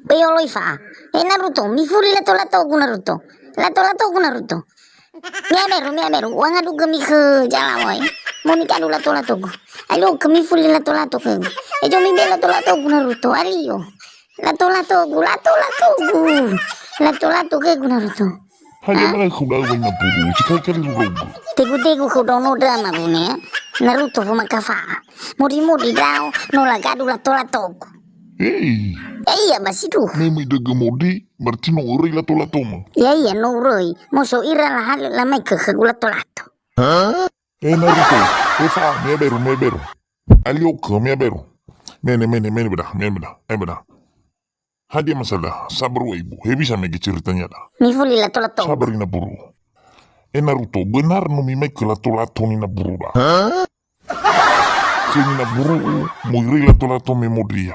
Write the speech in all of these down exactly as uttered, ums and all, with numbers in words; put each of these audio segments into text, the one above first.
Böi oloi fa'a. E Naruto, mifuli lato-latogu Naruto. Lato-latogu Naruto. Mi'ameru, mi'ameru. U'angadugö mi khö Jalawö, e. Mo mikadu lato-latogu. Alio khö mifuli lato-lato khögu. Ejo mibe lato-latogu Naruto. Alio. Lato-latogu, lato-latogu. Lato-lato khögu Naruto. Hadia mana khöu da'ö wa ina buru, si kali-kali rurogu. Tegu-tegu khöu ndraono ndra mabune, Naruto fomakafa'a. Modi-modi ndrao, no lagadu lato-latogu. Ei. Ya'ia ba sindruhu. Me möi dögö modi, berarti no uröi lato-latoma. Ya'ia no uröi, mo so ira lahalö lamai khö khögu lato-lato. Ha? E Naruto, e fa'a, mi'aberu, mi'aberu. Alio khö, mi'aberu. Mene, mene, mene beda, mene beda, e beda. Hadia masalah, sabar wa ibu, hewisa mege ceritanya da. Mifuli lato-lato. Sabar ina buru. E Naruto, benar no mimai khö lato-lato nina buru da. Ha? Khö nina buru, mo iröi lato-lato me modria.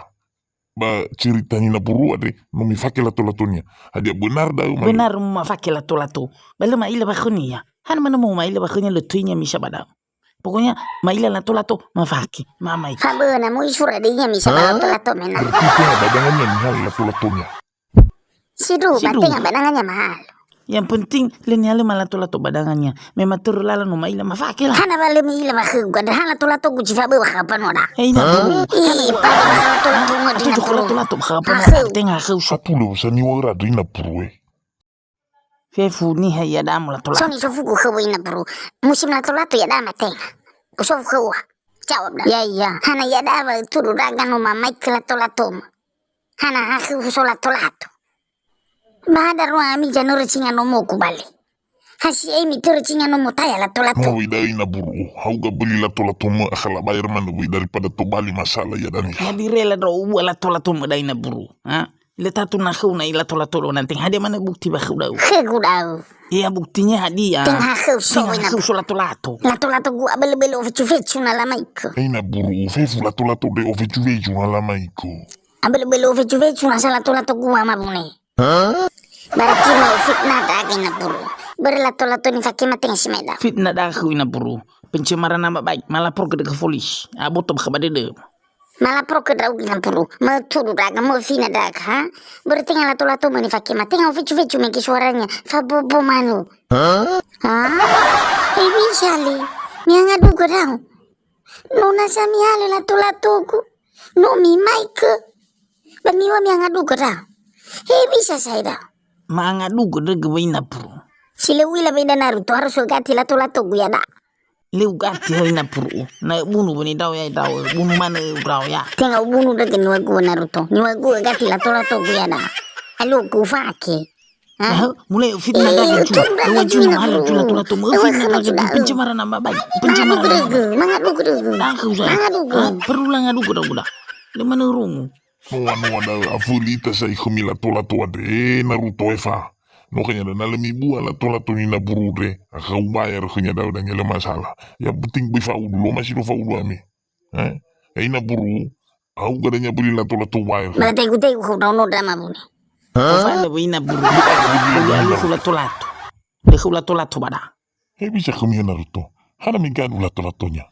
Ba cerita nina buru andre, no mifake lato-latonia. Hadia benar da'ö, ma? Benar mafake lato-lato. Ba lö ma'ila ba khönia. Hana manö mo ma'ila ba khönia lö töinia misa ba da'ö. Pokoknya, ma'ila lato-lato, mafake, mamai. Fa böna, mo isura döinia misa ba lato-lato mena. Berarti tenga badangania nihalö lato-latonia. Sindruhu, ba tenga badangania mahalö. Yang penting, lö nihalö ma lato-lato badangania. Me matörö lala no ma'ila mafake la. Hana wa lö mi'ila ba khögu, andre ha lato-latogu zi faböa ba khöu panoda. Hei, na buru. Ih, pada ba lato-lato ngödi na buru. Lato-lato ba khöu panoda. Tenga khöu so. Atulö sa niŵa'öra andre ina buru, e. Fefu niha iada'a mo lato-lato. So nisofugu khöu ina buru. Musim lato-lato iada'a ma tenga. Usofu khöu. Jawab da. Ya'ia. Hana iada'a wa ötudu ndra'aga no mamaikö lato-latoma. Hana ha khöu so lato-lato. Ba ha darua ami zanörö singa nomogu bale. Ha si'ai mitörö singa nomo taya lato-lato. No wöi da'ö ina buru. Ha'uga böli lato-latomö akhala bayar manö wöi daripada tobali masalah iada'a niha. Hadia rela ndra'o uŵa'ö lato-latomö da'ö ina buru. Ha? Lö tatu na khöu na ilato-lato do nanteng. Hadia manö bukti ba khöu da'ö? Khögu da'ö. Ia buktinya hadia? Tenga ha khöu so. Tenga ha khöu so lato-lato. Lato-latogu abölö-bölö ofecu-fecu na lamaikö. Ina buru fefu lato-lato de ofecu-fecu na lamaikö. Abölö-bölö ofecu-fecu na sa lato-latogu ama bune. Ha? Berarti mau fitnah ndra'aga ina buru. Börö lato-lato nifake ma tenga si meda. Fitnah ndra'aga khöu ina buru. Pencemaran nama baik, malapor ke dökö folis. Aboto bakha ba dödö. Malapor ke ndra'ugö ina buru, mötudu ndra'aga, möfina ndra'aga, ha? Börö tenga lato-latomö nifake ma, tenga ofecu-fecu mege suaranya, fabobo manö. Ha? Ha? Hewisa le, mi'angadugö ndra'o. No nasa mihalö lato-latogu, no mimaikö, ba miŵa'ö mi'angadugö ndra'o. Hewisa sa'ae ndra'o. Ma'angadugö ndra'ugö wöi ina buru. Si lö u'ila ba ida Naruto, harus ögati lato-latogu iada'a. Lö ugati hö ina buru. Na öbunu böni ndra'o ya ndra'o, öbunu manö ndra'o ya. Tenga ubunu ndra'ugö niŵa'ögu Naruto. Niŵa'ögu ögati lato-latogu iada'a. Alö ufake. Ha? Nah, mulai fitnah ndra'ugö ju. Lö wajuna hala ju lato-latomö. Fitnah ndra'ugö ju. Pencemaran nama baik. Pencemaran nama baik. Mangadugö ndra'ugö. Nah, khöu sa. Mangadugö. Ha? Perlu la ngadugö ndra'ugö da. Lö manö rongo. Noa-noa da'ö aföli ita sa'ae khömi lato-lato andre, e Naruto efa. No khönia da na lö mibua lato-lato nina buru andre, akhöu bayar khönia da'ö dania lö masalah. Yang penting böi fa'udu, lö masindro fa'udu ami. Eh? E ina buru, ha'uga dania böli lato-lato bayar. Ba lategu-tegu khöu ndraono ndrama bune. Ha? Ufa'anö böi ina buru. Böi alu khöu lato-lato. Lö khöu lato-lato ba da. Hewisa khömi he Naruto? Hana migadu lato-latonia?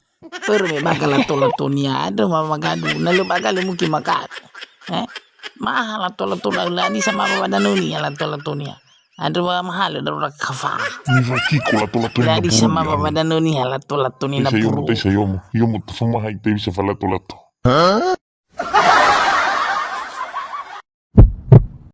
Börö me baga lato-latonia, andrö ma magadu, na lö baga lö mungkin magadu. Eh? Maha lato-lato, lö hadisa ma ba danönia lato-latonia. Andrö wa mahalö darura kafa. Mifakiko lato-latonia. Lö hadisa ma ba danönia lato-latonia na buru. Taisa yomo, taisa yomo, yomo tafumahai te bisa fa lato-lato. Ha?